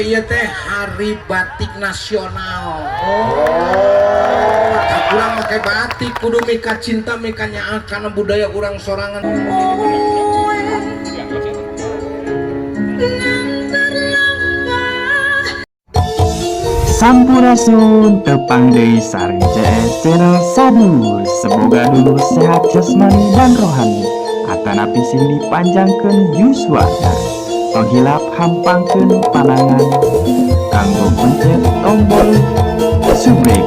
Ieu teh Hari Batik Nasional. Oh, kurang make batik kudu mika cinta mika nyaah kana budaya urang sorangan. Sampurasun, tepang deui sareng CS Channel Sadur. Semoga dulur sehat jasmani dan rohani, atanapi sing dipanjangkeun yuswana. Tong hilap hampangkeun panangan kanggo pencet tombol subscribe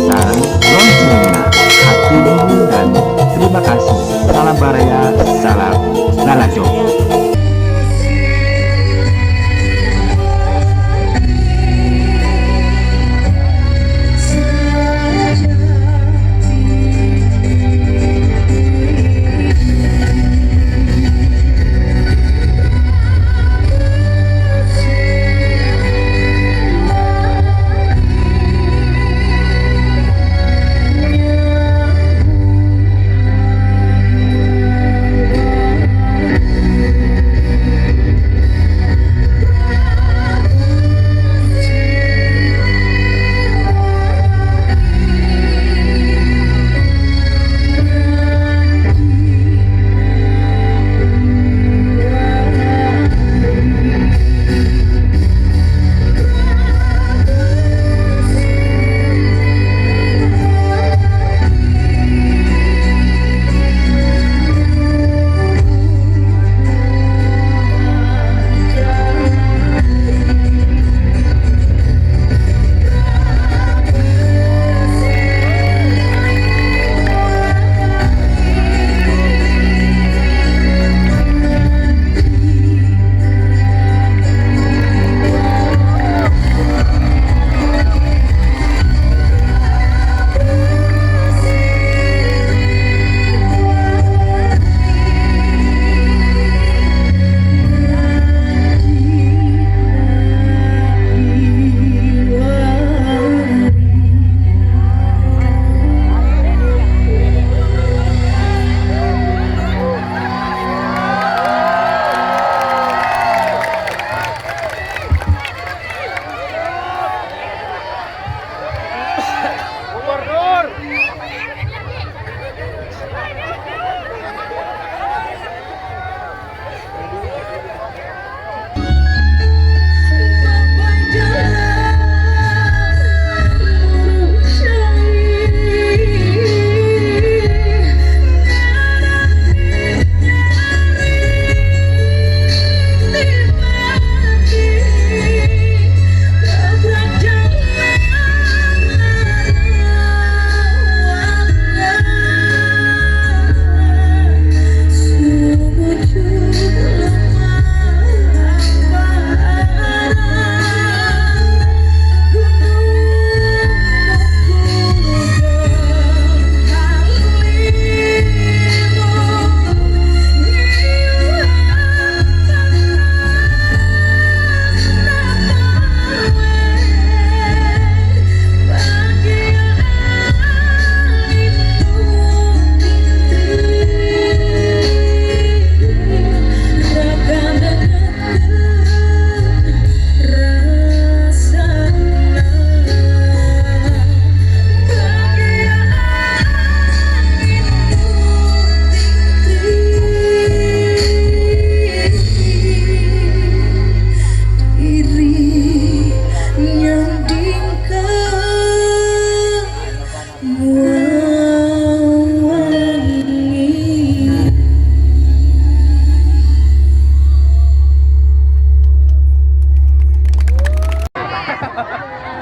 sareng loncengna. Hatur nuhun dan terima kasih. Salam baraya, salam lalajo.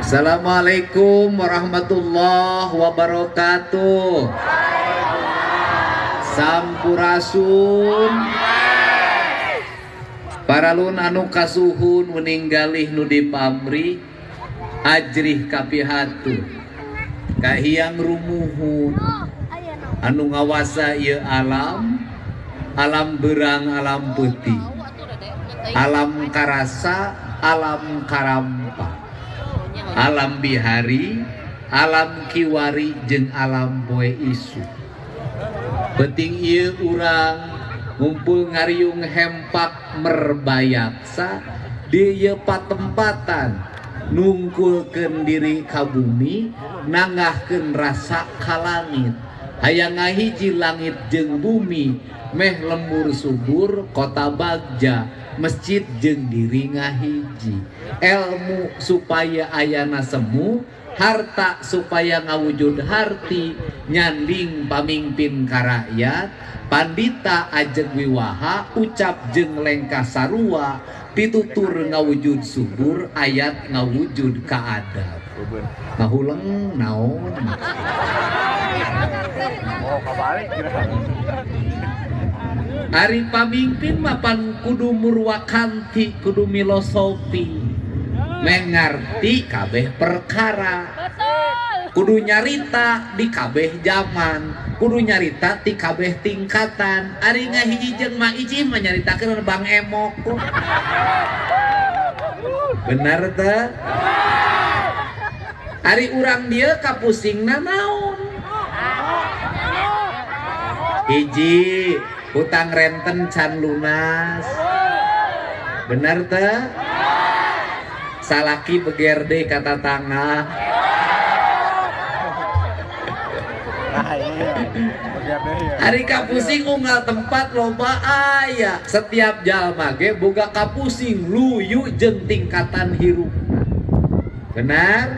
Assalamualaikum warahmatullahi wabarakatuh. Sampurasun. Paralun anu kasuhun meninggalih nu dipamri ajrih kapihatu kahiyang rumuhun anu ngawasa ieu alam, alam berang, alam putih, alam karasa, alam karampa, alam bihari, alam kiwari jeung alam poe isu. Penting ieu urang ngumpul ngariung hempak merbayaksa Di ieu patempatan nungkulkeun diri ka bumi, nanggahkeun rasa ka langit. Hayang ngahiji langit jeung bumi, meh lembur subur kota bagja, masjid jeung diri ngahiji. Ilmu supaya ayana semu, harta supaya ngawujud harti, nyanding pamingpin ka rakyat, pandita ajeg wiwaha, ucap jeung lengkah sarua, pitutur ngawujud subur, ayat ngawujud kaadab. Ngahuleng naon? Ari pamingpin mapan kudu murwakanti, kudu milosofi, mengerti kabeh perkara, kudu nyarita di kabeh zaman, kudu nyarita di kabeh tingkatan. Ari ngahiji jeung Ma Iji mah nyaritakeun Bang Emok. Bener teh? Ari urang dieu kapusingna naon? Hiji, hutang renten can lunas. Bener teh? Salaki begerde kata tangah. Ari kapusing unggal tempat loba aya. Setiap jalma ge boga kapusing luyu jeung tingkatan hirup. Benar?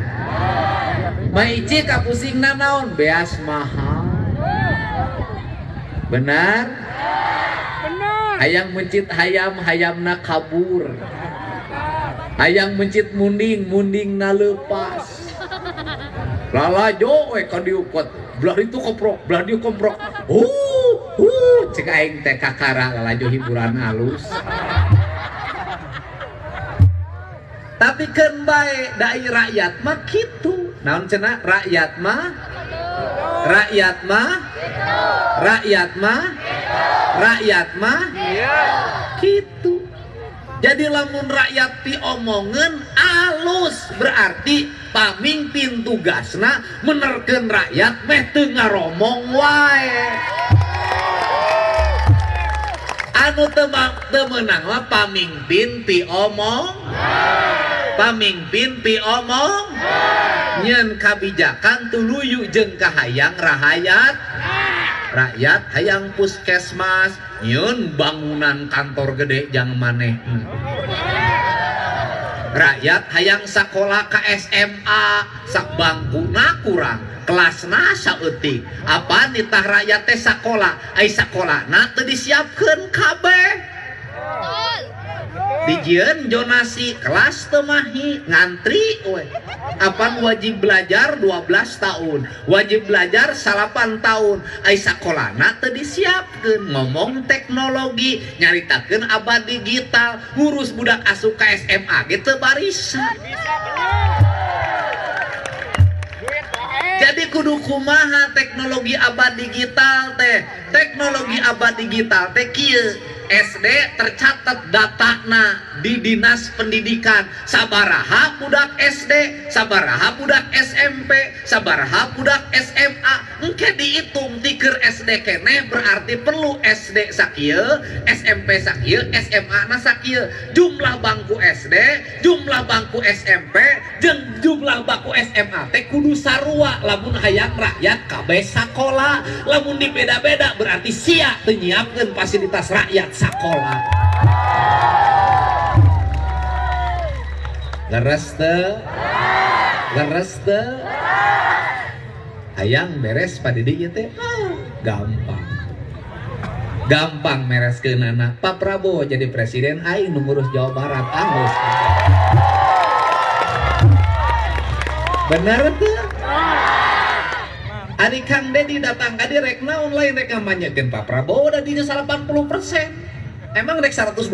Maici kapusingna naon? Beas mahal. Benar? Hayang mencit hayam, hayamna kabur. Hayang mencit munding, mundingna leupas. Lalajo we ka diukot, belah itu koprok, belah dieu komprok. Cek aing teh kakara lalajo hiburan halus. Tapi keun bae dai rakyat mah kitu. Naon cenah rakyat mah? Rakyat mah? Rakyat mah? Rakyat mah? Kitu. Jadi lamun rakyat piomongeun alus berarti pamimpin tugasna menerkeun rakyat meh teu ngaromong wae. Anu teu meunang mah pamimpin piomong, pamimpin piomong, nyeun kabijakan tuluyu jeung kahayang rahayat. Rakyat hayang puskesmas, nyeun bangunan kantor gede jang manehna. Rakyat hayang sakola ka SMA, sak bangkuna kurang, kelasna saeutik. Apa nitah rakyat teh sakola, ai sakolana teu disiapkeun kabeh. Dijieun zonasi kelas teu mahi, ngantri we. Apan wajib belajar 12 tahun, wajib belajar 8 tahun, ai sakolana teu disiapkeun. Ngomong teknologi, nyaritakeun abad digital, ngurus budak asup ka SMA ge teu barisa. Jadi kudu kumaha teknologi abad digital teh? Teknologi abad digital teh kieu. SD tercatat datana di Dinas Pendidikan, sabaraha budak SD, sabaraha budak SMP, sabaraha budak SMA. Engke dihitung tiker SD keneh berarti perlu SD sakieu, SMP sakieu, SMA na sakieu. Jumlah bangku SD, jumlah bangku SMP, jeung jumlah bangku SMA teh kudu sarua lamun hayang rakyat kabeh sakola. Lamun dibeda-beda berarti sia teu nyiapkeun fasilitas rakyat sakola. Leres teu? Leres teu? Hayang beres Pak Didi ieu teh? Gampang. Gampang mereskeunana. Pak Prabowo jadi presiden aing nu ngurus Jawa Barat anggeus. Bener teu? Ari Kang Dedi datang ka dieu rek naon lain rek ngamanyekeun Pak Prabowo da dinya 80%. Emang rek 120?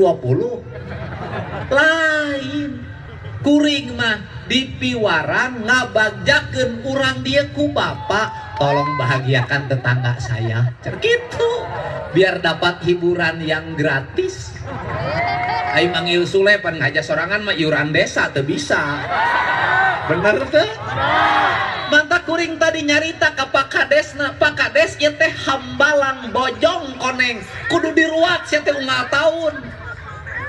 Lain. Kuring mah dipiwaran ngabagjakeun urang dieu ku bapak, tolong bahagiakan tetangga saya. Gitu. Biar dapat hiburan yang gratis. Ai manggil Sule pan ngaja sorangan mah iuran desa teu bisa. Bener teu? Mantap kuring tadi nyarita ka Pak Kadesna, Pak Kades ieu teh hambalang bojong koneng, kudu diruat sia teh unggal taun.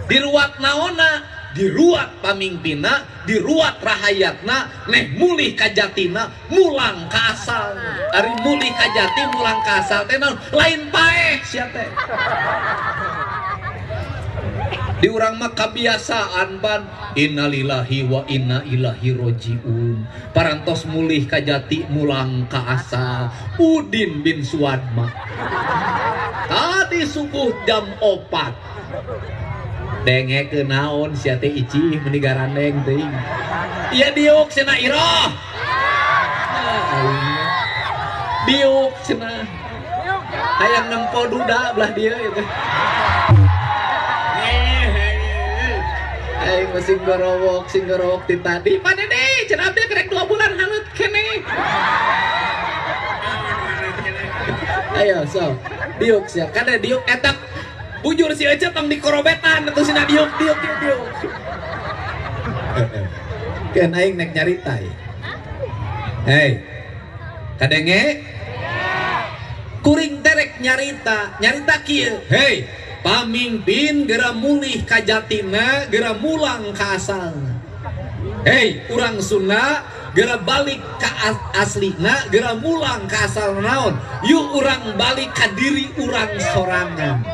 Diruat naonna? Diruat pamingpina, diruat rahayatna, neh mulih ka jatina, mulang ka asal. Ari mulih ka jati, mulang ka asal teh naon? Lain paeh sia teh. Di urang mah kabiasaan ban innalillahi wa inna ilaihi rojiun. Parantos mulih ka jati, mulang ka asal. Udin bin Suadma. Tadi subuh jam 4. Denge ke naon sia teh icih meni garandeng teuing. Ieu diuk cenah iroh. Diuk cenah. Hayang nempo duda belah dieu ieu teh. Aing mah sing gorowok ti tadi. Pak Dede cenah abdi kerek 2 bulan haneut keneh. Ayo sok diuk sia kada diuk eta bujur si Ece tong dikorobetan atuh sina diuk diuk diuk diuk. Keun aing nek nyarita ieu. Hei. Kadenge? Kuring terek nyarita, nyarita kieu. Hei, pamingpin geura mulih ka jatina, geura mulang ka asalna. Hei, urang Sunda geura balik ka aslina, geura mulang ka asal naon? Yuk urang balik ka diri urang sorangan.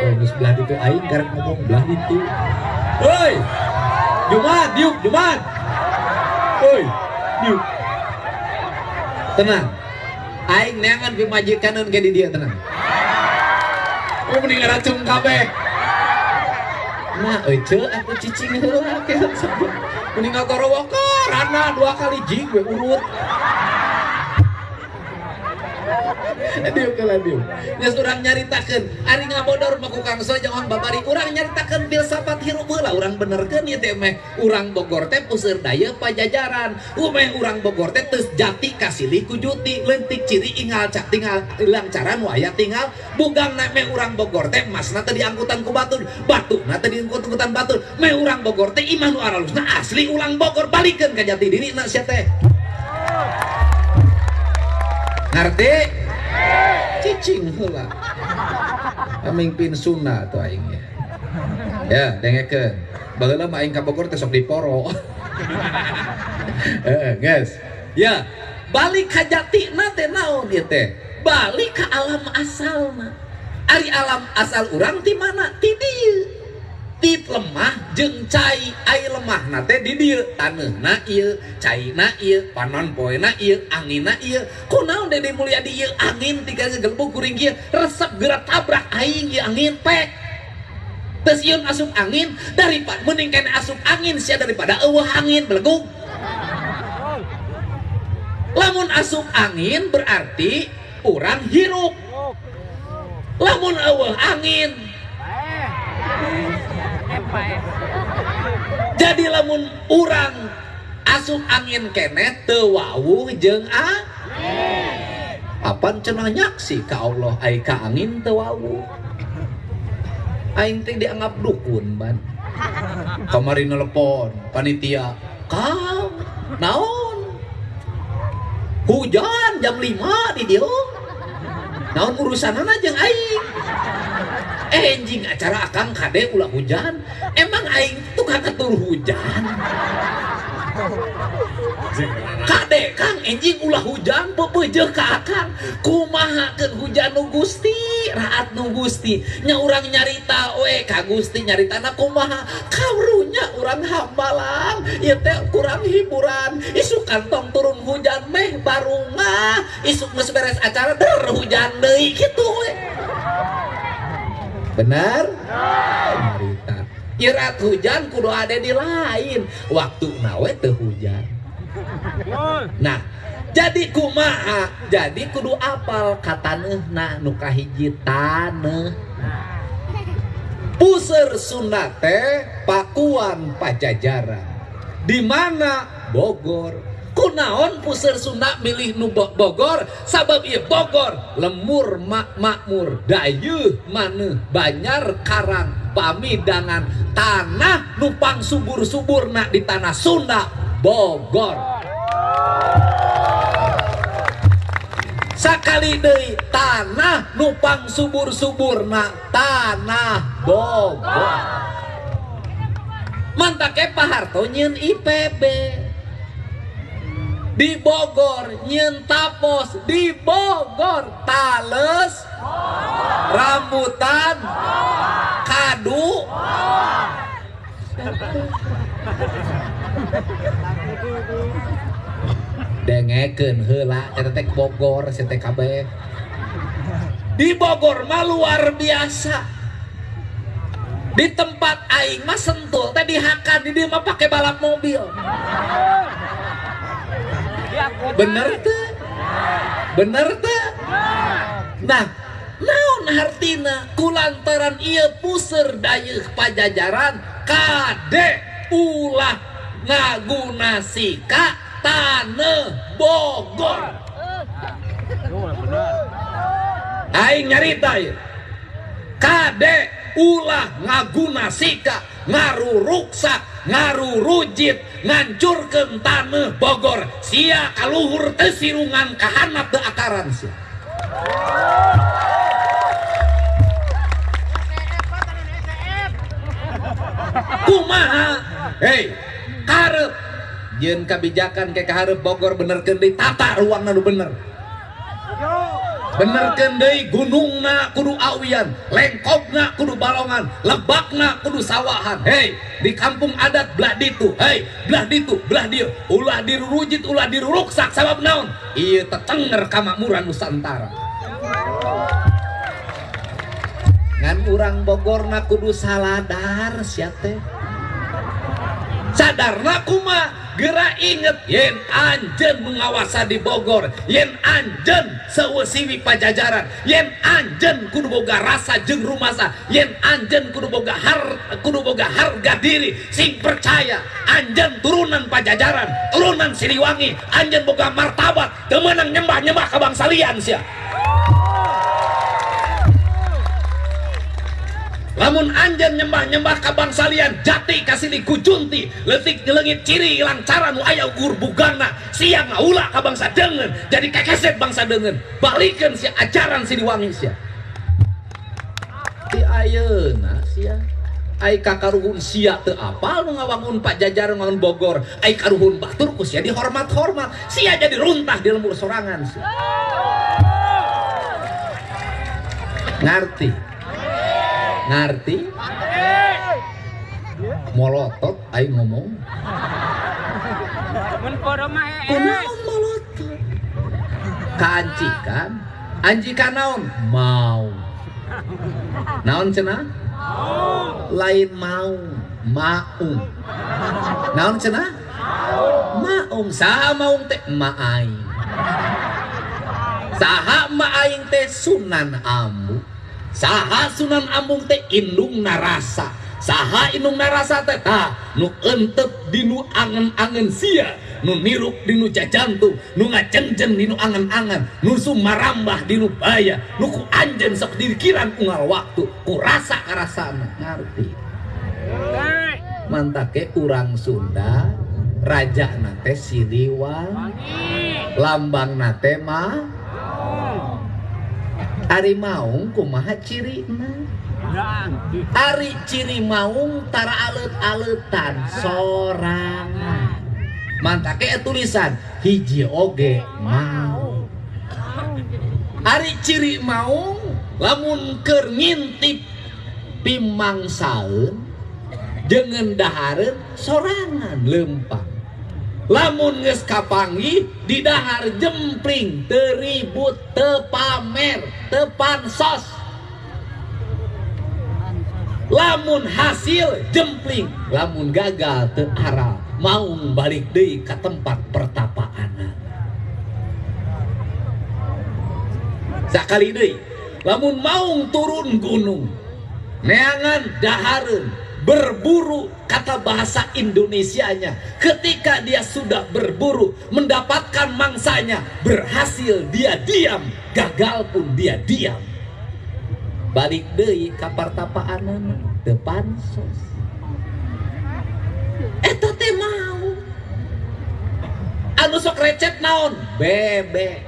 Oh, geus belah ditu aing karek ngomong belah ditu. Hoi. Jumat, diuk Jumat. Hoi, diuk. Tenang. Aing neangan pimajikaneun ge di dieu tenang. Oh, mending racung kabeh. Nah, ece aku cicing heula ke sebut. Mending ngagorowok rana 2 kali jing we urut. Diuk heula diuk. Geus urang nyaritakeun, ari ngabodor mah ku Kang So jangan babari urang nyaritakeun filsafat hirup heula urang benerkeun ieu teh meh urang Bogor teh puseur daya pajajaran. Meh urang Bogor teh teus jati kasilih ku juti leutik ciri ingal tinggal langcaran waya tinggal bugangna meh urang Bogor teh emasna teh diangkutan ku batur, batuna teh diangkutan batur. Meh urang Bogor teh imah nu aralusna asli ulang Bogor balikeun ka jati dirina sia teh. Ngarti? Cicing heula. Pamimpin Sunda tuh aing ya. Ya, dengekeun. Baheula mah aing ka Bogor teh sok diporo. Heeh, geus. Ya, balik ka jatina teh naon ieu teh? Balik ka alam asalna. Ari alam asal urang ti mana? Ti dieu. Ti lemah jeung cai, ai lemahna teh di dieu, taneuhna ieu, caina ieu, panon poena ieu, anginna ieu. Kunaon Dede Mulyadi ieu angin tiga gegelbug kuring ieu, resep geura tabrak aing ieu angin pek. Teu sieun asup angin daripada mending kene asup angin sia daripada eueuh angin belegug. Lamun asup angin berarti urang hirup. Lamun eueuh angin jadi lamun urang asup angin keneh teu wawuh jeung angin. Apan cenah nyaksi ka Allah ai ka angin teu wawuh. Aing teh dianggap dukun ban. Kamari nelepon panitia, "Kang, naon? Hujan jam 5 di dieu. Naon urusanana jeung aing?" Enjing acara akang kade ulah hujan. Emang aing tukang atur hujan. Kade kang enjing ulah hujan pepeujeuh ka akang. Kumahakeun hujan nu Gusti, raat nu Gusti. Nya urang nyarita we ka Gusti nyaritana kumaha. Karunya urang hambalang, ieu teh kurang hiburan. Isuk kantong turun hujan meh barungah. Isuk geus beres acara der hujan deui kitu we. Benar? Nyarita. Irat hujan kudu ada di lain. Waktu nawe teu hujan. Nah, jadi kumaha? Jadi kudu apal ka taneuhna nu kahiji taneuh. Puseur Sunda teh Pakuan Pajajaran. Di mana? Bogor. Kunaon puseur Sunda milih nu Bogor? Sabab ieu Bogor lemur makmur, dayeuh maneuh, banyar karang, pamidangan, tanah nu pangsubur-suburna di tanah Sunda Bogor. Sakali deui tanah nu pangsubur-suburna tanah Bogor. Mantake Pak Harto nyieun IPB. Di Bogor nyieun Tapos, di Bogor tales, rambutan, kadu. Dengekeun heula eta teh Bogor si TKB. Di Bogor mah luar biasa. Di tempat aing mah Sentul teh dihakan, di dieu mah pake balap mobil. Bener teh? Bener teh? Nah, naon hartina kulantaran ieu puseur dayeuh Pajajaran kade ulah ngagunasika taneuh Bogor. Aing nyarita ieu. Kade ulah ngagunasika ngaruruksak ngarurujit ngancurkeun taneuh Bogor. Sia kaluhur teu sirungan kahanap teu akaran sia. Kumaha? Hei, karep jeung kabijakan ke kaharep Bogor benerkeun deui tata ruangna nu bener. Benerkeun deui gunungna kudu awian, lengkopna kudu balongan, lebakna kudu sawahan. Hei, di kampung adat belah ditu, hei, belah ditu, belah dieu, ulah dirurujit, ulah diruruksak sabab naon? Ieu tetenger kamakmuran Nusantara. Ngan urang Bogorna kudu saladar sia teh. Sadarna kumaha? Geura inget yen anjeun mengawasa di Bogor, yen anjeun seueuh Pajajaran, yen anjeun kudu boga rasa jeung rumasa, yen anjeun kudu boga harga diri, sing percaya anjeun turunan Pajajaran, turunan Siliwangi, anjeun boga martabat, teu meunang nyembah-nyembah ka bangsa lian sia. Lamun anjeun nyembah-nyembah ka bangsa lian, jati kasili kujunti, leutik leungit ciri lancaran nu aya ukur bugana, sia ngaula ka bangsa deungeun, jadi kekeset bangsa deungeun. Balikeun sia ajaran Siliwangi sia. Ti ayeuna sia ai kakaruhun sia teu apal nu ngawangun Pajajaran ngawangun Bogor, ai karuhun batur ku sia dihormat-hormat, sia jadi runtah di lembur sorangan sia. Ngarti? Ngarti? Molotot aing ngomong. Kunaon molotot? Kaancikan, ancikan naon? Mau. Naon cenah? Lain mau, maung. Naon cenah? Maung. Saha maung teh? Ma aing. Saha ma aing teh? Sunan Ambu. Saha Sunan Ambung teh? Indung narasa. Saha indung narasa teh? Tah nu entep dinu angen-angen sia, nu nirup dinu jajantung, nu ngacengceng dinu angen-angen, nu sumarambah dinu baya, nu ku anjeun sok dikiran unggal waktu, ku rasa karasana. Ngarti? Mantake urang Sunda rajana teh Siliwangi, lambangna teh mah ari maung kumaha cirina? Ari ciri maung tara alet-aletan sorangan. Mantake tulisan hiji oge maung. Ari ciri maung lamun keur ngintip pimangsaeun jeung dahareun sorangan leumpang. Lamun geus kapanggih di dahar jempling, teu ribut, teu pamer, teu pansos. Lamun hasil jempling, lamun gagal teu aral, maung balik deui ka tempat pertapaanna. Sakali deui, lamun maung turun gunung, neangan dahareun, berburu, kata bahasa Indonesianya, ketika dia sudah berburu mendapatkan mangsanya, berhasil dia diam, gagal pun dia diam. Balik deui ka partapaanana, teu pansos. Eta teh mau. Anu sok recet naon? Bebek.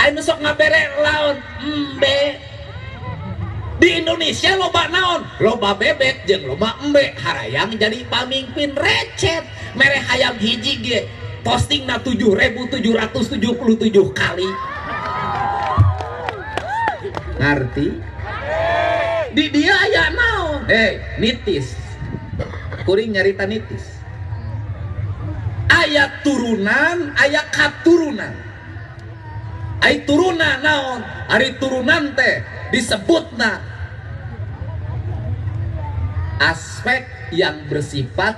Anu sok ngabere laon? Embe. Di Indonesia loba naon? Loba bebek jeung loba embe, harayang jadi pamimpin recet. Mere hayam hiji ge postingna 7.777 kali. Ngarti? Di dia aya naon? Hei, nitis. Kuring nyarita nitis. Aya turunan, aya katurunan. Ai turunan naon? Ari turunan teh disebutna aspek yang bersifat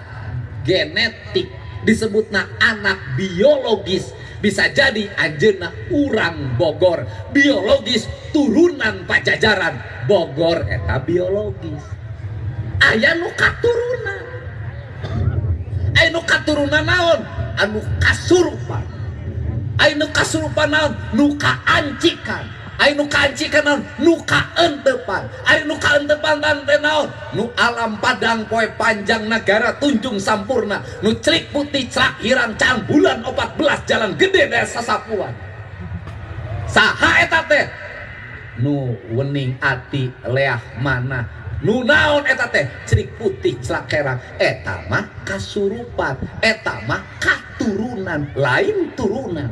genetik, disebutna anak biologis. Bisa jadi anjeunna urang Bogor, biologis turunan Pajajaran Bogor eta biologis. Aya nu katurunan. Aya nu katurunan naon? Anu kasurupan. Aya nu kasurupan naon? Nu kaancikan. Aya nu kaancikan naon? Nu kaentepan. Aya nu kaentepan teh naon? Nu alam padang poe panjang nagara tunjung sampurna, nu cerik putih cerak hirang cang bulan 14 jalan gede desa sasapuan. Saha eta teh? Nu wening ati leah mana? Nu naon eta teh? Cerik putih celak herang. Eta mah kasurupan, eta mah katurunan, lain turunan.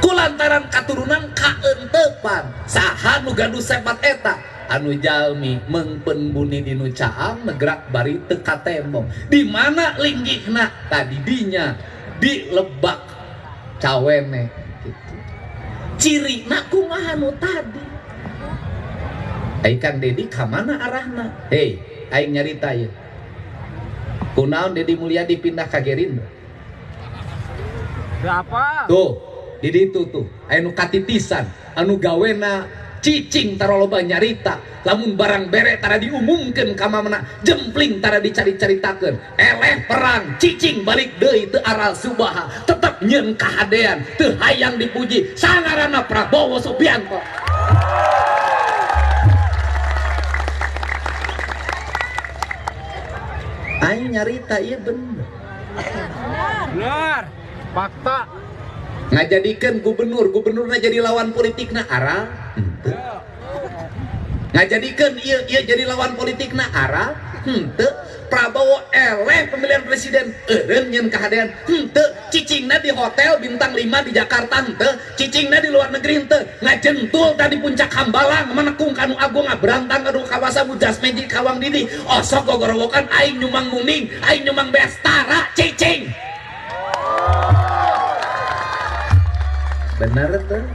Kulantaran katurunan kaentepan. Saha nu gaduh sepat eta? Anu jalmi meungpeun buni dinu caang negrak bari teu katembong. Di mana linggihna? Tadi dinya di lebak cawene gitu. Cirina kumaha nu tadi? Ai Kang Dedi ka mana arahna? Hei, aing nyarita ieu. Kunaon Dedi Mulyadi pindah ka Gerindra? Berapa? Tuh, di ditu tuh, aya nu katitisan, anu gawena cicing taroloba nyarita, lamun barang bere tara diumumkeun ka mana, jempling tara dicari-caritakeun, eleh perang, cicing balik deui teu aral subaha, tetep nyeun kahadean, teu hayang dipuji, sangaranna Prabowo Subianto. Aing nyarita ieu bener. Bener. Fakta. Ngajadikeun gubernur, gubernurna jadi lawan politikna aral henteu. Ngajadikeun ieu ieu jadi lawan politikna aral henteu. Prabowo eleh pemilihan presiden eureun nyeun kahadean henteu. Cicingna di hotel bintang 5 di Jakarta henteu, cicingna di luar negeri henteu. Ngajentul tadi puncak Hambalang menekung kanu agung ngaberantang kanu kawasa mujas meji kawang didi osok gogorowokan aing nyumang muning aing nyumang bestara cicing. Bener tuh.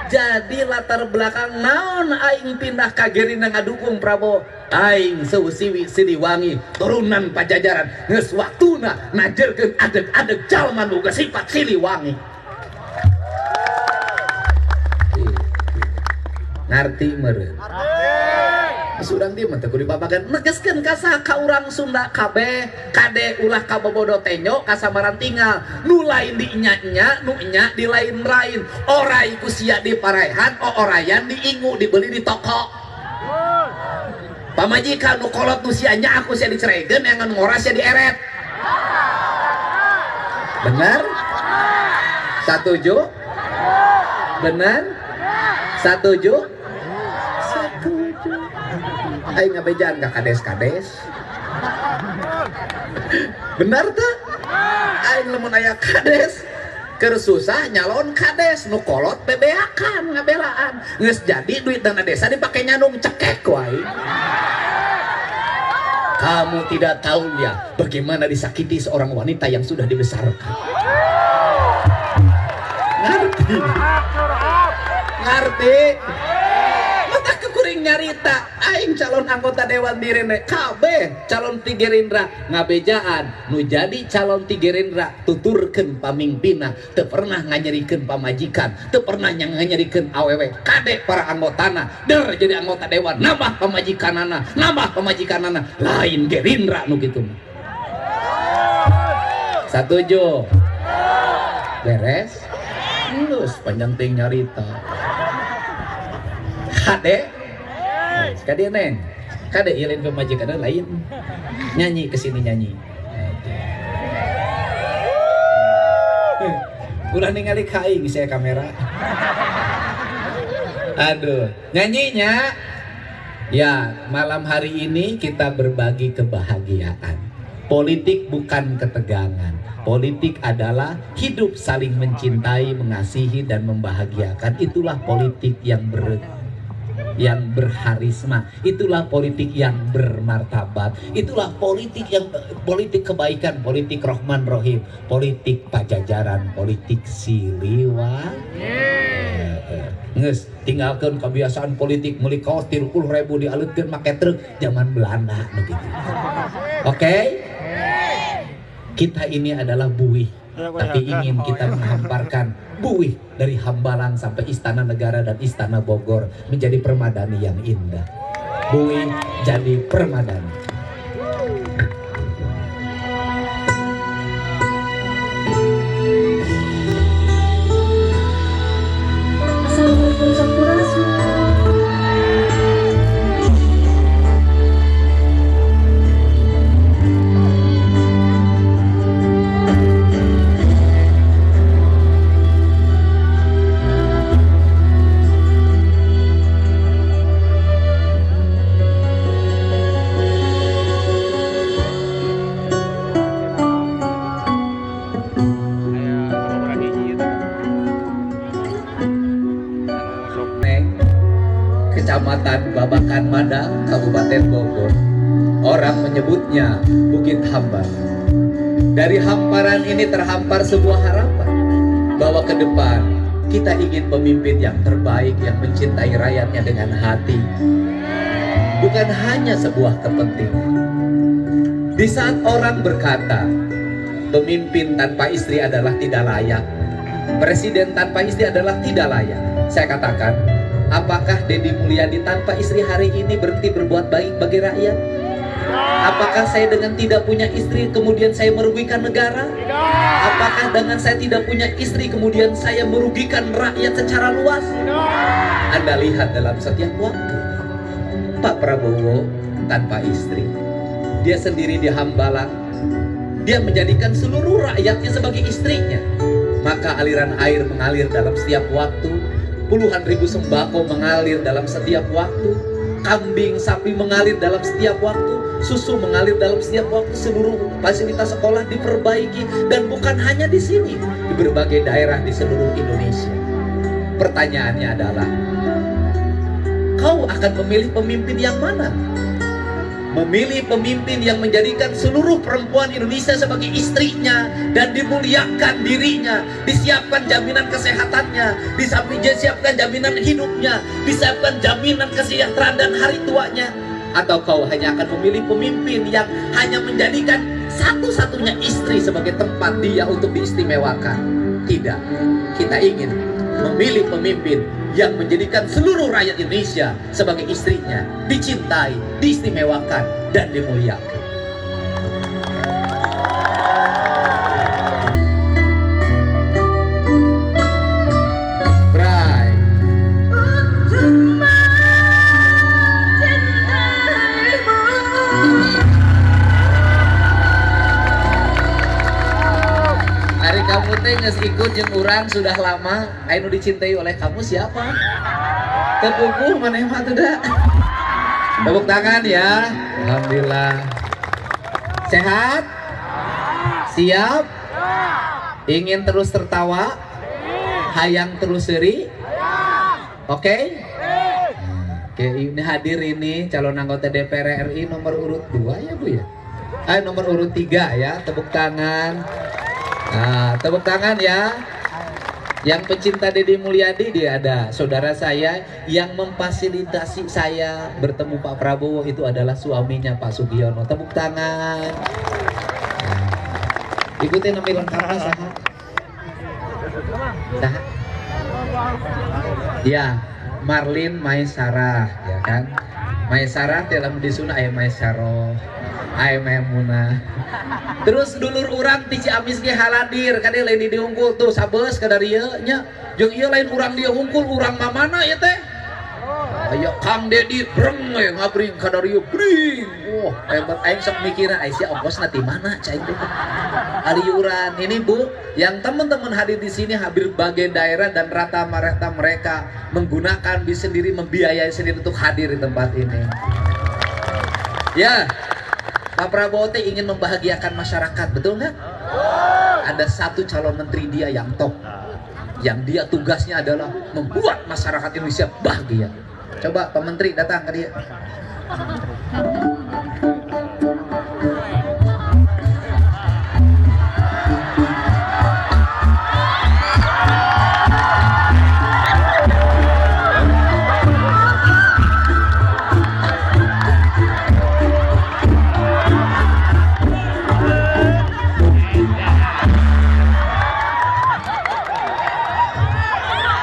Jadi latar belakang naon aing pindah ka Gerindra ngadukung Prabowo, aing seusiwi Siliwangi turunan Pajajaran geus waktuna najerkeun adeg-adeg jalma nu boga sifat Siliwangi. Ngarti meureun? Surang dia mah teu kudu dipapagan negeskeun ka saha ka urang Sunda kabeh kade ulah kabobodo tenyo kasamaran tinggal nu lain di nya-nya nu nya di lain-lain orai ku sia di paraehan oorayan diingu dibeli di toko pamajikan nu kolot nu sia nya aku sia diceregeun yang ngora sia dieret. Bener? Satuju? Bener? Satuju? Satuju. Aing ngabejaan ka kades-kades. Bener teu? Aing lamun aya kades keur susah nyalon kades nu kolot bebeakan ngabelaan. Geus jadi duit dana desa dipake nyandung cekek wae. Kamu tidak tahu ya bagaimana disakiti seorang wanita yang sudah dibesarkan. Ngerti? Ngerti? Mata kekuring nyarita aing calon anggota dewan direne kabeh calon ti Gerindra ngabejaan nu jadi calon ti Gerindra tuturkeun pamingpinna teu pernah nganyerikeun pamajikan teu pernah nganyerikeun awewe kade para anggotana der jadi anggota dewan nambah pamajikanana lain Gerindra nu kitu mah. Satuju? Beres? Geus panjang ting nyarita. Kade, kade neng, kade ilin pemajikan lain, nyanyi kesini nyanyi. Ulah ningali ka aing saya kamera. Aduh, nyanyinya. Ya, malam hari ini kita berbagi kebahagiaan. Politik bukan ketegangan. Politik adalah hidup saling mencintai, mengasihi, dan membahagiakan. Itulah politik yang berharisma. Itulah politik yang bermartabat. Itulah politik kebaikan, politik Rohman Rohim, politik Pajajaran, politik Siliwangi. Nges, tinggalkan kebiasaan politik meuli kaos 30.000 dialeutkeun make truk zaman Belanda begitu. Oke? Kita ini adalah buih, tapi ingin kita menghamparkan buih dari Hambalang sampai Istana Negara dan Istana Bogor menjadi permadani yang indah. Buih jadi permadani. Assalamualaikum sampurasun. Kecamatan Babakan Madang, Kabupaten Bogor. Orang menyebutnya Bukit Hambalang. Dari hamparan ini terhampar sebuah harapan bahwa ke depan kita ingin pemimpin yang terbaik, yang mencintai rakyatnya dengan hati. Bukan hanya sebuah kepentingan. Di saat orang berkata, pemimpin tanpa istri adalah tidak layak, presiden tanpa istri adalah tidak layak. Saya katakan, apakah Dedi Mulyadi tanpa istri hari ini berhenti berbuat baik bagi rakyat? Apakah saya dengan tidak punya istri kemudian saya merugikan negara? Apakah dengan saya tidak punya istri kemudian saya merugikan rakyat secara luas? Anda lihat dalam setiap waktu, Pak Prabowo tanpa istri, dia sendiri di Hambalang, dia menjadikan seluruh rakyatnya sebagai istrinya. Maka aliran air mengalir dalam setiap waktu, puluhan ribu sembako mengalir dalam setiap waktu, kambing, sapi mengalir dalam setiap waktu, susu mengalir dalam setiap waktu, seluruh fasilitas sekolah diperbaiki, dan bukan hanya di sini, di berbagai daerah di seluruh Indonesia. Pertanyaannya adalah, kau akan memilih pemimpin yang mana? Memilih pemimpin yang menjadikan seluruh perempuan Indonesia sebagai istrinya dan dimuliakan dirinya, disiapkan jaminan kesehatannya, disiapkan jaminan hidupnya, disiapkan jaminan kesejahteraan dan hari tuanya. Atau kau hanya akan memilih pemimpin yang hanya menjadikan satu-satunya istri sebagai tempat dia untuk diistimewakan? Tidak, kita ingin memilih pemimpin yang menjadikan seluruh rakyat Indonesia sebagai istrinya, dicintai, diistimewakan, dan dimuliakan. Bray. Hari kamu teh geus ikut jeung urang sudah lama, anu dicintai oleh kamu siapa? Terpupuh maneh mah teu da. Tepuk tangan ya. Alhamdulillah. Sehat? Siap? Ingin terus tertawa? Hayang terus seri? Oke? Oke, ini hadir ini calon anggota DPR RI nomor urut 2 ya Bu ya? Nomor urut 3 ya, tepuk tangan. Nah, tepuk tangan ya. Yang pecinta Dedi Mulyadi, dia ada saudara saya yang memfasilitasi saya bertemu Pak Prabowo, itu adalah suaminya Pak Sugiono. Tepuk tangan. Nah, ikutin nama lengkapnya saha? Saha? Ya, Marlin Maisarah, ya kan? Maisarah dalam di Sunda aya Maisaroh, aya Maimunah. Terus dulur urang ti Ciamis ge haladir, kade lain di diunggul tuh sabeus ka darieu nya. Jeung ieu lain urang dia hungkul, urang mamana ieu teh. Aya Kang Dedi breng we ngabring ka darieu bring. Wah, hebat aing sok mikiran ai sia ongkosna ti mana cai teh. Aliuran ini Bu, yang teman-teman hadir di sini hadir berbagai daerah dan rata-rata mereka menggunakan bis sendiri, membiayai sendiri untuk hadir di tempat ini. Ya, Pak Prabowo teh ingin membahagiakan masyarakat, betul nggak? Ada satu calon menteri dia yang top, yang dia tugasnya adalah membuat masyarakat Indonesia bahagia. Coba Pak Menteri datang ke dia.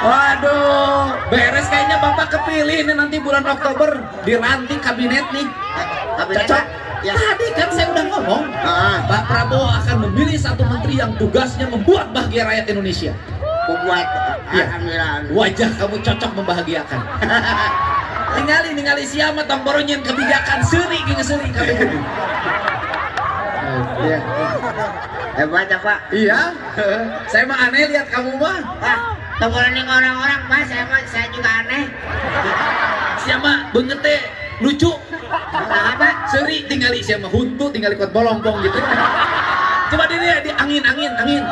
Waduh, beres kayaknya Bapak kepilih ini nanti bulan Oktober diranting kabinet nih. Kabinet, Cocok. Ya. Tadi kan saya udah ngomong, Pak Prabowo akan memilih satu menteri yang tugasnya membuat bahagia rakyat Indonesia. Membuat, Ya. alhamdulillah. Wajah kamu cocok membahagiakan. Ningali ningali siapa tong boro nyeun kebijakan seuri jeung seuri kabeh. Iya. Hebat ya Pak. Iya. Saya mah aneh lihat kamu mah. Wah, temuan orang-orang Pak, saya mah saya juga aneh. Siapa beungeut teh lucu. Nah, apa? Seuri tingali siapa huntu tingali kuat bolong-bolong gitu. Coba dilihat di angin angin angin.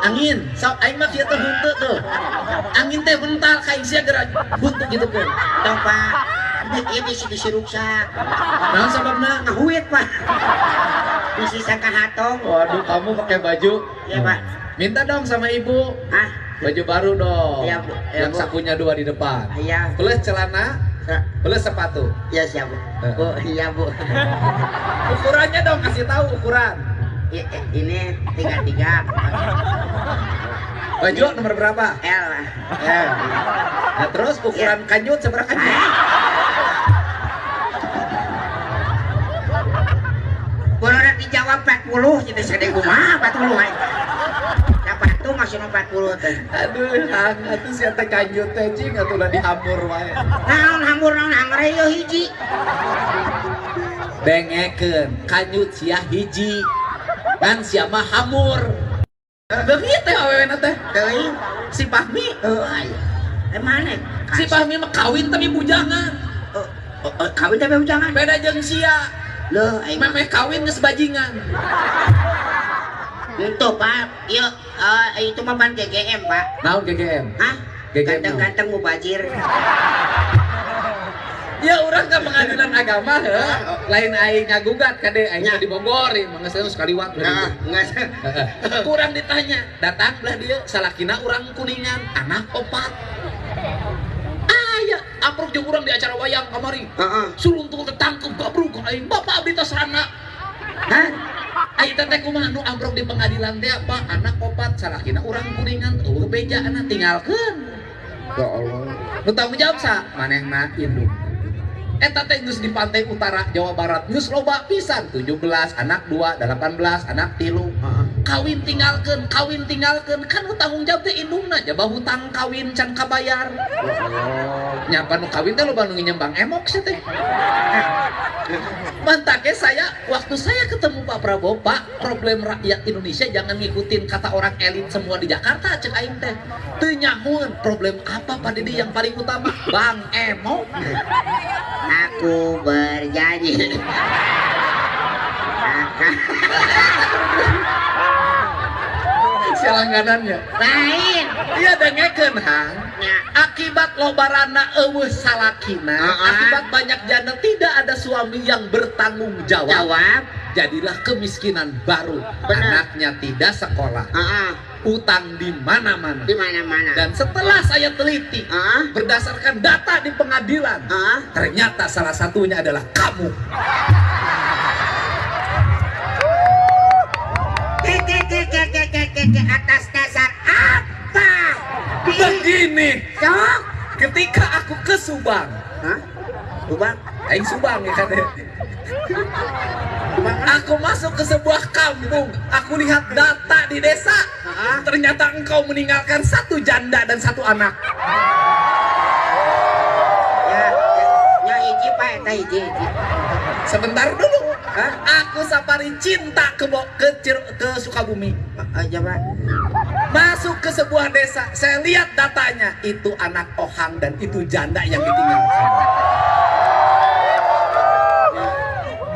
Angin, sok aing mah kieu teh huntu tuh. Angin teh mental ka aing sia geura huntu gitu kan. Tong Pak. Ieu bisi bisi ruksak. Naon sababna? Ngahuit Pak. Bisi sangka hatong. Waduh, kamu pakai baju. Iya Pak. Minta dong sama ibu. Hah? Baju baru dong. Iya, Bu. Iya, Yang Bu. sakunya dua di depan. Iya. Plus celana, plus sepatu. Iya siap Bu. Bu, iya Bu. Ukurannya dong, kasih tahu ukuran. Ini 33. Baju nomor berapa? L. L. Nah, terus ukuran kanjut seberapa kanjut? Kulo dijawab 40 gitu sedih kumaha 40 aing. Sepatu masih 40 teh. Aduh, hang atuh sia teh kanjut teh cing atuh ulah dihambur wae. Naon hambur naon angger ieu hiji. Dengekeun, kanjut sia hiji. Ngan sia mah hambur. Beungeut teh awewena teh. Teuing. Si Fahmi, Heuh aya. Eh mana? Si Fahmi mah kawin tapi bujangan. Kawin tapi bujangan. Beda jeung sia. Loh, aing mah Memeh kawin geus bajingan. Itu Pak, ieu itu mah pan GGM Pak. Naon GGM? Hah? GGM. Ganteng-ganteng mubazir. Ya urang ke pengadilan agama heuh. Lain aing ngagugat kade aing Ya. di Bogor ieu mah geus kaliwat. Nah, enggak. Kurang ditanya, datang belah dia salakina urang Kuningan, anak opat. Aya, amprok jeung urang di acara wayang kamari. Heeh. Suluntung tetangkep gabruk aing, bapak abdi tos rana. Hah? Aing teh kumaha nu amprok di pengadilan teh apa anak opat salakina urang Kuningan eueuh bejana tinggalkeun. Ya Allah. Nu tanggung jawab sa manehna induk. Eta teh geus di pantai utara Jawa Barat geus loba pisan 17 anak 2 18 anak 3. Heeh. Kawin tinggalkeun kan nu tanggung jawab teh indungna jaba hutang kawin can kabayar. Ya Allah. Nyapa nu kawin teh loba nu nyembang emok sih teh. Mantaknya saya waktu saya ketemu Pak Prabowo, Pak, problem rakyat Indonesia jangan ngikutin kata orang elit semua di Jakarta cek aing teh. Teu nyahoeun problem apa Pak Didi yang paling utama? Bang Emok. Aku berjanji. Akan Si langganannya. lain. Iya dengekeun Hang. Ya. Akibat lobarana eueuh salakina, akibat banyak janda tidak ada suami yang bertanggung jawab. Jawab. Jadilah kemiskinan baru. Benar. Anaknya tidak sekolah, Heeh. utang di mana-mana. Di mana-mana. Dan setelah saya teliti, Heeh. berdasarkan data di pengadilan, Heeh. ternyata salah satunya adalah kamu. Atas dasar apa? Begini, Sok. ketika aku ke Subang, Hah? Subang? Aing Subang ya kan. Aku masuk ke sebuah kampung, aku lihat data di desa. Ternyata engkau meninggalkan satu janda dan satu anak. Ya. Hiji Pak eta hiji. Sebentar dulu. Hah? Aku safari cinta ke Sukabumi. Aja Pak. Masuk ke sebuah desa, saya lihat datanya, itu anak ohang dan itu janda yang ditinggalkan.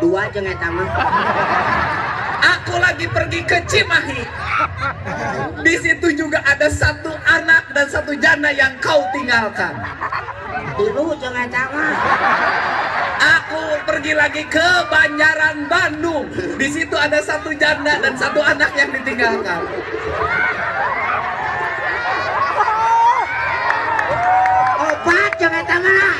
Dua jeung eta mah. Aku lagi pergi ke Cimahi. Di situ juga ada satu anak dan satu janda yang kau tinggalkan. Tilu jeung eta mah. Aku pergi lagi ke Banjaran Bandung. Di situ ada satu janda dan satu anak yang ditinggalkan. Opat jeung eta mah.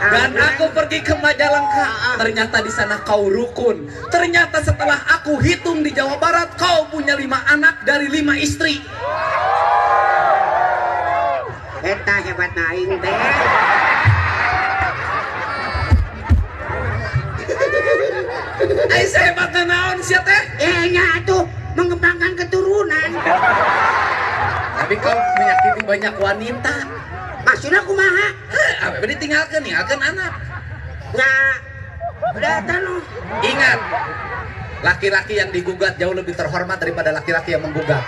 Dan aku pergi ke Majalengka. Ternyata di sana kau rukun. Ternyata setelah aku hitung di Jawa Barat, kau punya 5 anak dari 5 istri. Eta hebat aing teh. Ai hebat naon sia teh? Eh nya atuh mengembangkan keturunan. Tapi kau menyakiti banyak wanita. Maksudnya kumaha? Apa ditinggalkan, tinggalkan anak. Nya udah tanu. Ingat, laki-laki yang digugat jauh lebih terhormat daripada laki-laki yang menggugat.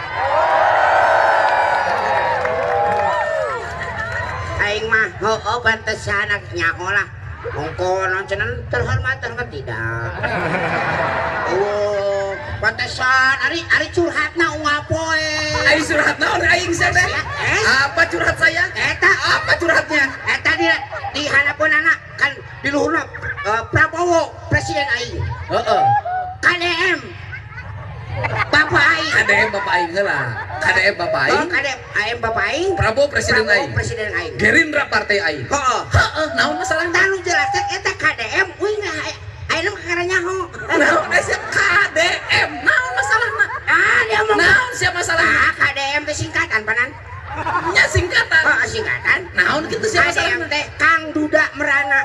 Aing mah heueuh pantesan nyaho lah. Ongko non cenah terhormat terhormat tidak. Oh, pantesan ari ari curhatna unggal poe. Ari curhat naon aing sia teh? Apa curhat saya? Eta apa curhatnya? Eta di harapan anak kan di luhurna Prabowo presiden aing. Heeh. KDM Bapak aing. KDM Bapak aing heula. KDM Bapak aing. Oh, KDM Bapak aing. Prabowo presiden aing. Presiden aing. Gerindra partai aing. Heeh. Heeh, naon masalahna? Tah nu jelas teh eta KDM uing ayeuna mah kakara nyaho. Naon sia KDM? Naon masalahna? Ah, dia ngomong. Naon sia masalahna? Ah, KDM teh singkatan panan. Nya singkatan. Oh, singkatan. Naon kitu sia masalahna? KDM teh Kang Duda Merana.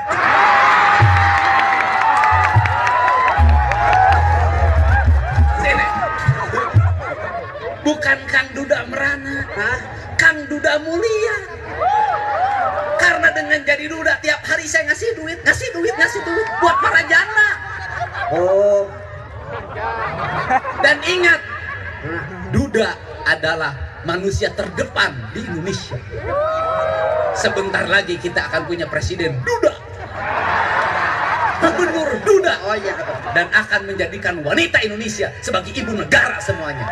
Sini. Bukan Kang Duda Merana. Hah? Kang Duda Mulia. Karena dengan jadi duda tiap hari saya ngasih duit, ngasih duit, ngasih duit buat para janda. Oh. Dan ingat, duda adalah manusia terdepan di Indonesia. Sebentar lagi kita akan punya presiden duda, gubernur duda, oh iya, dan akan menjadikan wanita Indonesia sebagai ibu negara semuanya.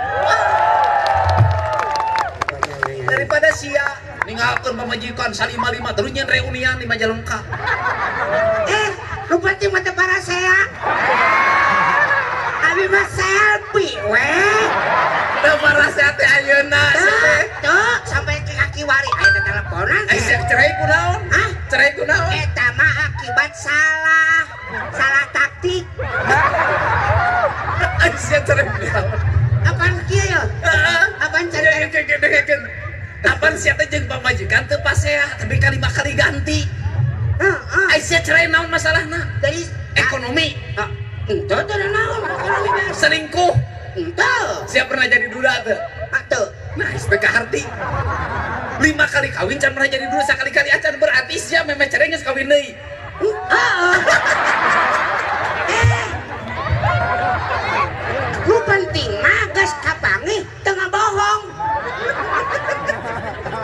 Daripada sia ninggalkeun pamajikan salima-lima terus nyen reunian di Majalengka. Nu penting mah teu parasea. Abi mah selfie weh. Teu parasea teh ayeuna teh. Tuh sampai ke kaki wari aya teh teleponan. Ai sia cerai ku naon? Hah? Cerai ku naon? Eta mah akibat salah. Salah taktik. Ai sia cerai ku naon? Apaan kieu ya? Heeh. Apaan cerai? Apaan sia teh jeung pamajikan teu pasea tapi ka 5 kali ganti. Heeh. Ai sia cerai naon masalahna? Dari ekonomi. Henteu teu naon ekonomi beres. Selingkuh. Henteu. Sia pernah jadi duda teu? Teu. Nah, teu kaharti. 5 kali kawin can pernah jadi duda, sakali-kali acan berarti sia memeh cerai geus kawin deui. Heeh. Nu penting mah geus kapanggih teu ngabohong.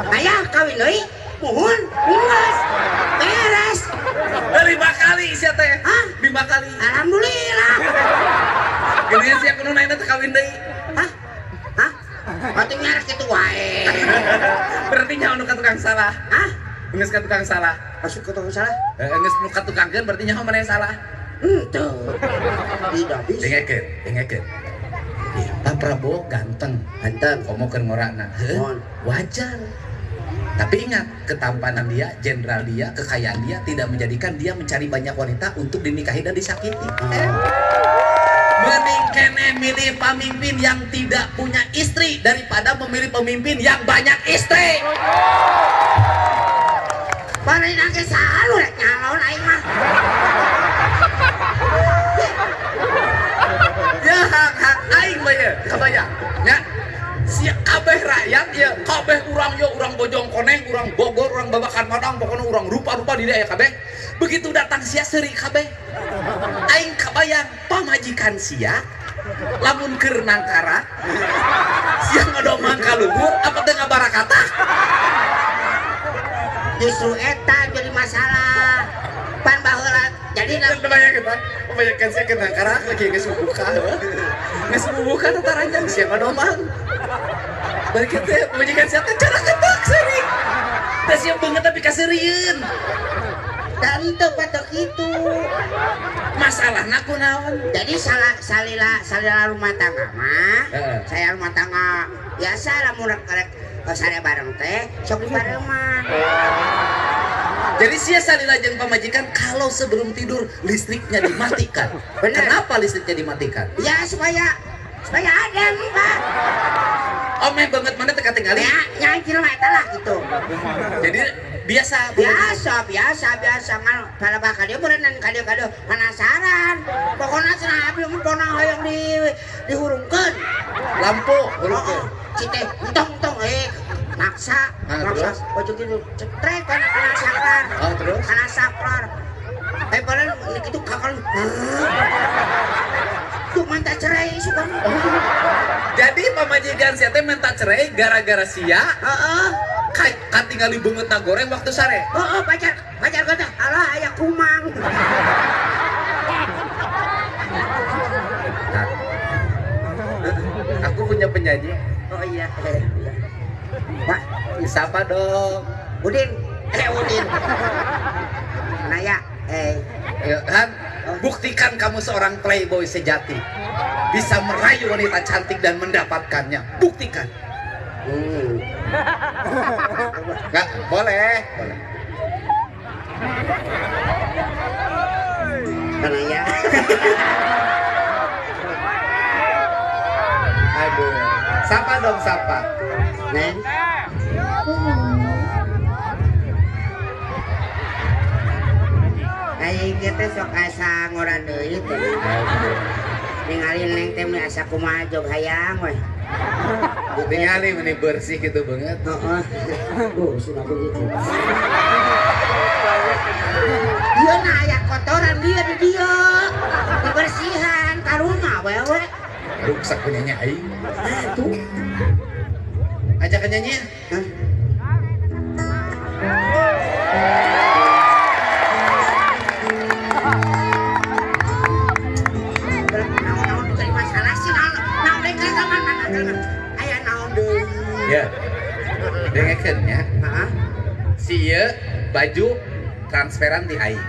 Ayah kawin deui, muhun, geus. Beres. 5 kali sia teh. Hah? 5 kali. Alhamdulillah. Geuning sia kudu naina teh kawin deui. Hah? Hah? Atuh nyarak kitu wae. Berarti nyaho nu ka tukang salah. Hah? Geus ka tukang salah. Masuk ke tukang salah? Geus nu ka tukangkeun berarti nyaho maneh salah. Henteu. Tidak bisa. Dengekeun, dengekeun. Pak Prabowo ganteng, ganteng. Komo keur ngorana. Heuh, wajar. Tapi ingat, ketampanan dia, jenderal dia, kekayaan dia tidak menjadikan dia mencari banyak wanita untuk dinikahi dan disakiti. Mending kene milih pemimpin yang tidak punya istri daripada memilih pemimpin yang banyak istri. Bari nangke saha rek nyalon aing mah. Ya hak aing mah ye, kabayang nya. Si kabeh rakyat ya, kabeh urang ya, urang Bojongkoneng, urang Bogor, urang Babakan Padang, pokoknya urang rupa-rupa di daerah kabeh. Begitu datang sia seuri kabeh. Aing kabayang pamajikan sia lamun keur nangkara sia ngadomang ka luhur apa teu ngabarakatah? Justru eta jadi masalah. Pan baheula jadi kebayangkan sia keur nangkara lagi geus bubuka. Geus bubuka teh taranjang sia ngadomang. Bari kieu teh pamajikan sia teh cara ketak seuri. Teh sia beungeut tapi kaseurieun. Dan teu patok kitu. Masalahna kunaon? Jadi salila rumah tangga mah, saya rumah tangga biasa lamun rek sare bareng teh sok dibarengan. Jadi sia salila jeung pamajikan kalau sebelum tidur listriknya dimatikan. Bener. Kenapa listriknya dimatikan? Ya supaya adem, Pak. Oh, meh banget mana teu katingali? Ya, nyancil mah eta lah gitu. Jadi biasa ngan balabah ka dieu meureun ka dieu penasaran. Pokona cenah abdi mah pona hoyong dihurungkeun. Lampu hurungkeun. Si teh entong-entong maksa baju kitu cetrek kana saklar. Oh, terus? Kana saklar. Padahal kitu kakal. Tuh minta cerai suka. Jadi pamajikan sia teh minta cerai gara-gara sia. Heeh. Katingali beungeutna goreng waktu sare. Heeh, pacar kata alah aya kumang. Nah, aku punya penyanyi. Oh iya. Pak, siapa dong? Udin. Udin. Naya, Han, buktikan kamu seorang playboy sejati. Bisa merayu wanita cantik dan mendapatkannya. Buktikan. Nggak, boleh. Boleh. Naya. Aduh. Sapa dong, sapa. Neng. Aing teh sok asa ngora deui teh. Ningali neng teh meni asa kumaha jog hayang we. Ningali meni bersih gitu banget. Heeh. Sudah begitu. Ieu na aya kotoran dia di dieu. Dibersihan karuna we we. Ruksak punyanya aing. Atuh. Ajakan nyanyi ya. Hah? Ya, dengekeun ya. Si ieu baju transferan ti aing.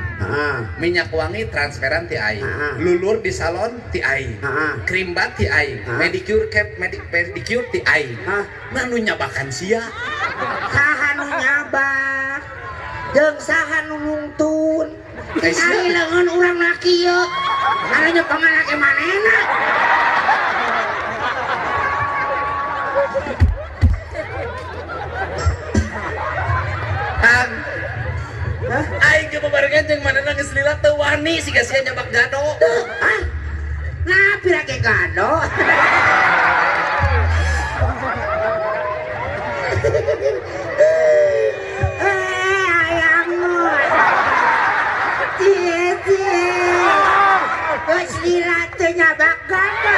Minyak wangi transferan ti aing. Lulur di salon ti aing. Krim bat ti aing. Medicure cap pedicure ti aing. Nah nu nyabakan sia. Saha nu nyabak? Jeung saha nu nungtun? Ari leungeun urang laki ieu. Ari nyepengan ke manehna. Kang, aing ge babarengan jeung manehna geus lila teu wani siga sia nyabak gado. Hah? Nah, pira ge gado? Ayang. Cie cie. Geus lila teu nyabak gado.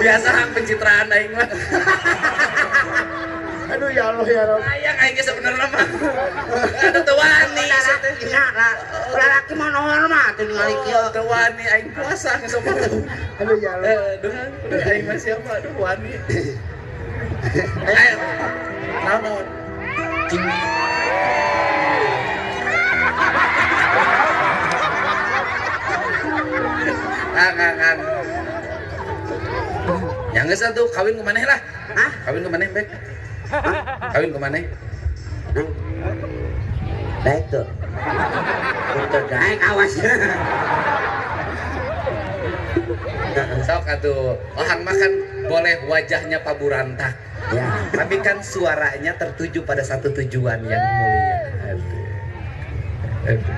Biasa hang pencitraan aing mah. Aduh ya Allah ya Rabb. Hayang aing ge sebenarnya mah. Aduh teu wani. Lalaki mah normal teu ningali kieu. Teu wani aing puasa geus opat. Aduh ya Allah. Aduh, aduh aing mah siapa? Aduh wani. Ayo. Naon? Kang. Yang geus atuh kawin ku maneh lah. Hah? Kawin ku maneh, Bek. Hah? Kawin ku maneh. Baik tuh. Untuk daek awas. Sok atuh. Orang makan boleh wajahnya paburantak. Ya. Tapi kan suaranya tertuju pada satu tujuan yang mulia. Aduh. Aduh.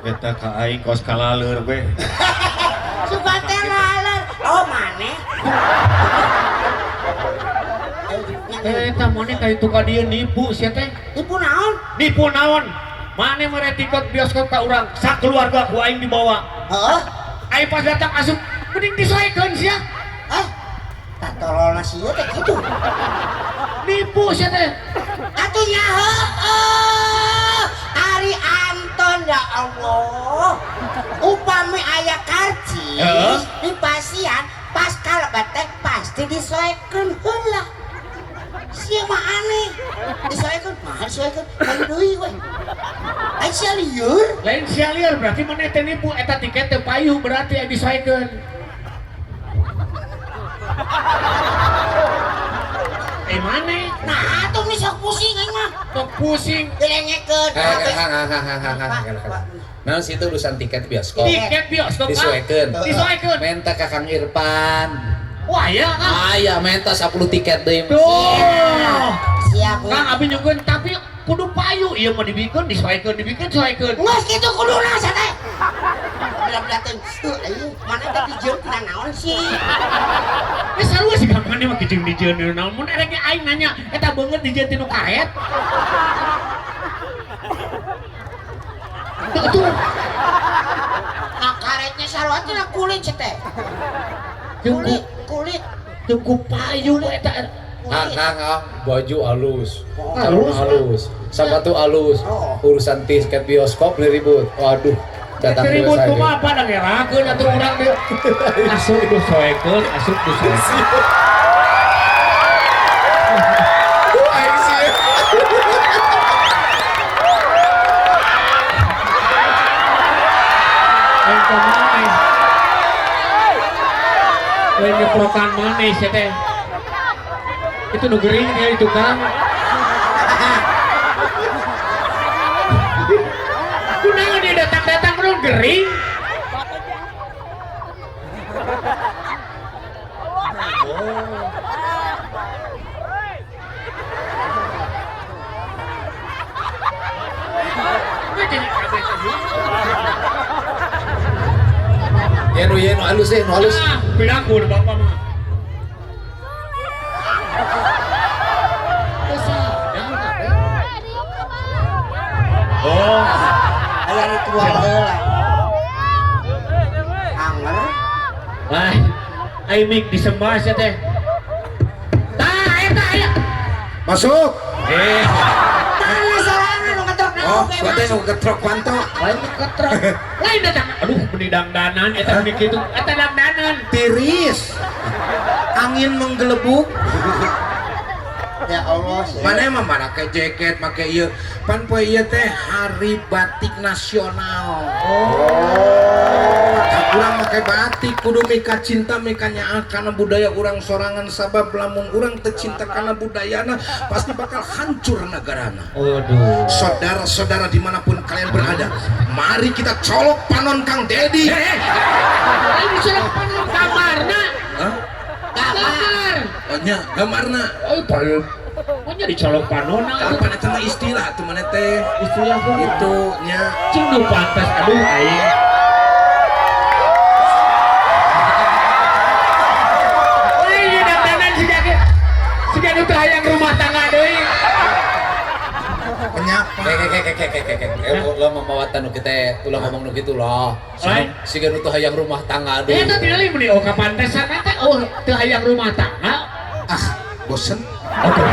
Eta ka aing kos kalaleur we. Suka teh laler. Oh, maneh. Eta maneh ka itu ka dieu nipu sia teh. Nipu naon? Nipu naon? Maneh mere tiket bioskop ka urang, sakeluarga ku aing dibawa. Heeh. Aing pas datang asup mending disoekeun sia. Hah? Tak tololna sia teh kitu. Nipu sia teh. Atuh nya heueuh. Ari Anton ya Allah. Upami aya karcis di pasian pas kalebet teh pasti disoekeun heula. Sia mah aneh. Disoekeun, mah disoekeun, lain deui we. Ai sia lieur. Lain sia lieur berarti maneh teh nipu eta tiket teh payu berarti aya disoekeun. Eh maneh? Nah, atuh geus sok pusing aing mah. Sok pusing. Dilengekeun. Nah, situ urusan tiket bioskop. Tiket bioskop Disoekeun. Disoekeun. Menta ka Kang Irfan. Wah, ya Kang. Aya menta 10 tiket deui. Tuh. Siap. Kang abi nyungkeun tapi kudu payu ieu mah dibikeun disoekeun dibikeun soekeun. Geus kitu kuduna sia teh. Belah-belah teh. Heuh, mana teh dijieun tina naon sih? Geus sarua sih Kang maneh mah kijing dijieun dina naon mun erek ge aing nanya eta beungeut dijieun tinu karet. Tuh, tuh. Nah, karetnya sarua tina kulit sia teh. Kulit, kulit. Cukup payu eta. Kang, Kang, baju halus, Halus, halus, sepatu halus, urusan tiket bioskop beli ribut. Waduh, datang ribut dua kumaha apa da ngerakeun atuh urang deui. Asup disoekeun, asup disoekeun. Lain ka maneh. Lain ngeprokan maneh sia teh. Itu nu gering dia itu Kang. Kunaon dia datang-datang nu gering? Ya nu ye nu halus nu halus. Ah, piraku bapak mah. Oh, aya ritual heula. Anger. Wah, ai mik disembah sia teh. Tah, eta aya. Masuk. Eh, Mana sorangan nu ngetrok na Oh, oge berarti masuk. nu ketrok panto. Lain nu ketrok. Lain datang. Aduh, meni dangdanan eta meni kitu. Eta dangdanan. Tiris. Angin menggelebuk. Ya Allah. Mana emang make jaket, make ieu. Pan poe ieu teh hari batik nasional. Oh. Urang make batik kudu mika cinta mika nyaah kana budaya urang sorangan sabab lamun urang teu cinta kana budayana pasti bakal hancur negarana. Waduh. Saudara-saudara dimanapun kalian berada, mari kita colok panon Kang Dedi. Ini colok panon kamarna. Hah? Kamar. Oh nya, gamarna. Oh, panon. Oh nya dicolok panonna. Apa eta mah istilah tuh mana teh? Istilah kumaha? Itu nya. Cing nu pantas aduh aing. Wih, dandanan siga ge. Siga nu teu hayang rumah tangga deui. Kenyapa. Kek. Lo mamawatan nu kita ulah ngomong nu kitu lah. Lain. Siga nu teu hayang rumah tangga deui. Eta tingali meuni oh kapantesan eta oh teu hayang rumah tangga. Ah, bosen. Oke.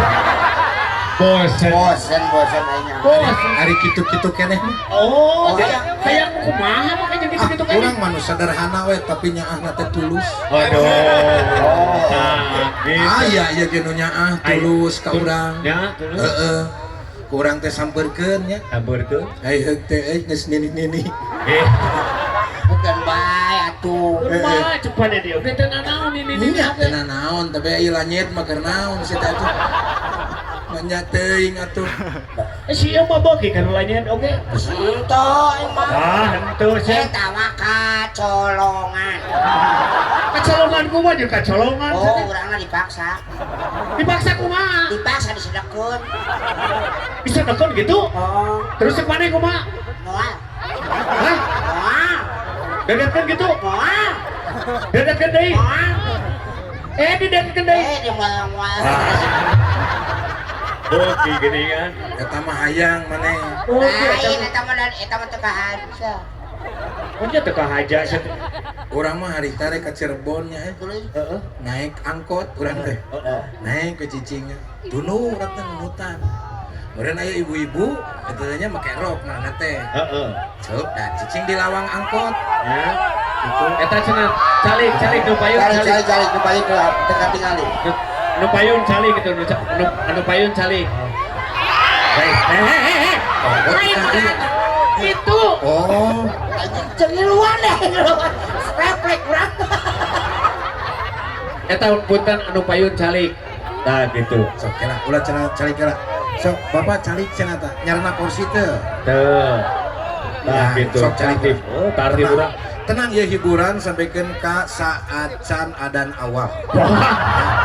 Bosen. Bosen, bosen aing. Bosen. Hari kitu-kitu keneh mah. Oh, Oh, hayang kumaha mah kayak gitu-gitu Ah, kan. urang mah nu sederhana we tapi nyaahna teh tulus. Waduh. Nah, gitu. Ah iya iya ge nu nyaah tulus ka urang. Ya, tulus. Heeh. Ku urang teh sampeurkeun nya. Sampeurkeun. Ai heug teh euy geus nini-nini. Eh, Bukan bae atuh. kumaha cepat dia oge teu nanaon ini ini. Nya teu nanaon tapi ieu lanyet mah keur naon si teh atuh. Manya teuing atuh. Eh, si ieu mah beuki kan lanyet oge. Henteu aing mah. Ah, henteu sia. Eta mah kacolongan. Kacolongan kumaha jeung kacolongan. Oh, urangna dipaksa. Dipaksa kumaha? Dipaksa disedekeun. Disedekeun gitu? Oh, Terus cek maneh kumaha? moal. Hah? Dedetkeun gitu. Moal. Dedetkeun deui. Moal. Eh, didedetkeun deui. Eh, di moal-moal. Oke, geuningan. Eta mah hayang maneh. Oh, Lain eta mah dan eta mah teu kahaja. Mun teu kahaja sia. Urang mah harita rek ka Cirebon nya eh. Heeh. Naik angkot urang teh. Heeh. Naik ke cicingnya. Tunduh urang teh nunutan. Kemudian aya ibu-ibu eta nya make rok mana teh. Heeh. Ceup dah cicing di lawang angkot. Ya. Itu eta cenah calik calik nu payun Calik calik. calik calik nu payun teu katingali. Nu payun calik gitu nu anu payun calik. Hei, hei, hei, hei. Oh, Lain itu. Oh, Jeung ngiluan deh, ngiluan. Refleks urang. Eta punten anu payun calik. Nah, gitu. Sok kela ulah cenah calik kela. Sok bapak calik cenah tah nyarana kursi teu. Teu. Nah, gitu. Sok calik. Tartib. Oh, tartib Tenang. urang. Tenang ya hiburan sampaikan ka saacan adan awal. Wah. Ya,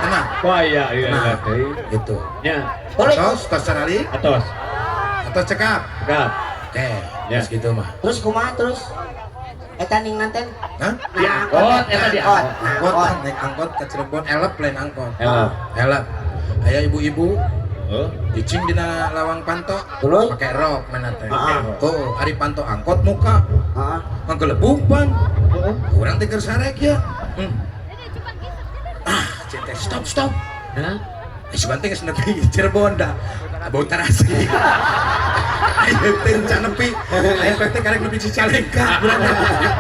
tenang. Wah, iya iya Tenang. iya deui. Gitu. Nya, Atos, tos sarali, atos. atos cekap. Cekap. Oke, Ya. terus gitu mah. Terus kumaha terus? Eta ning nanten. Hah? Di angkot, eta di angkot. Angkot, naik angkot ke Cirebon, elep lain angkot. Elep. Elep. Aya ibu-ibu Oh. cicing dina lawang panto, Terus? pakai rok mana teh. Heeh. Oh, ari panto angkot muka, Heeh. nggelebung pan. Heeh. Urang teh keur sarek ya. Hmm. Ah, cete stop stop. Nah, Eh, si Banteng geus nepi Cirebon dah. Bau tarasi. Ayo teh can nepi. Ayo teh karek nepi Cicalengka urang teh.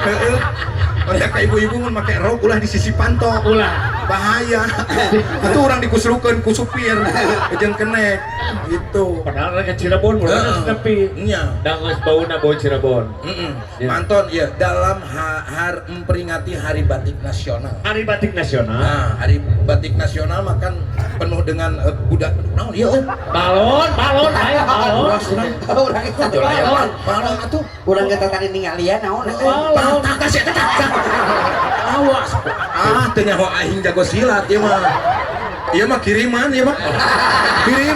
Heeh. Orang ka ibu-ibu mun make rok ulah di sisi panto. Ulah. Bahaya. Itu orang dikusrukeun ku supir jeung kenek gitu. Padahal ke Cirebon mun Heeh. nepi. Nya. Da geus bauna bau Cirebon. Heeh. Ya. Manton ya dalam har memperingati Hari Batik Nasional. Hari Batik Nasional. Nah, Hari Batik Nasional makan penuh dengan budak naon ieu euy. Balon, balon, ayo balon. Luas urang. Urang eta Jol aya Balon. balon atuh. Urang kita tadi ningalian naon eta. Balon. Tah tah tah tah. Awas. Ah, teu nyaho aing jago silat ieu mah. Ieu mah kiriman ieu mah. Kiriman.